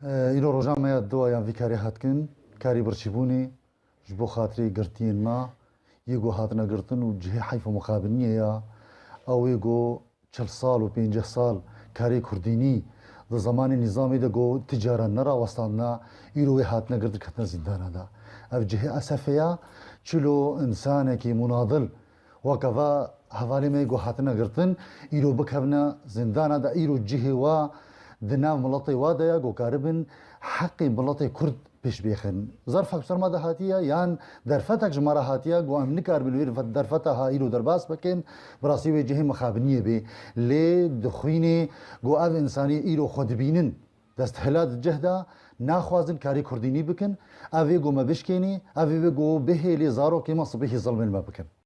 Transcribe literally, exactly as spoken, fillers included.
Îro roja me ya duwayan vî karê hatkin, karî birçîbûnê ji bo xatirê girtiyên me yê ku hatine girtin û cihê heyf û mixabiniyê ya, ew ê ku çil sal û pênceh sal karê kurdînî di zemanê nîzamê de ku ti cara nerawestandina, îro wê hatine girtin ketine zîndana de. Ev cihê esefê ya, çilo însanekî munadil weke va hevalê me yê ku hatine girtin, îro bikevine zîndana de, îro cihê wa di nav miletê wa de ya ku karibin heqê miletê kurd pêş bêxin. Zerfek ser me de hatiye yan derfetek ji me re hatiye ku em nikaribin wê derfeta ha îro derbas bikin, bi rastî wê cihê mixabiniyê bê. Lê dixwînê ku ev însanî îro xwe dibînin desthilat cih de, naxwazin karê kurdînî bikin, ev ê ku me bişkênî, ev ê ku bihêlê zarokê me sibihî zilmên me bikin.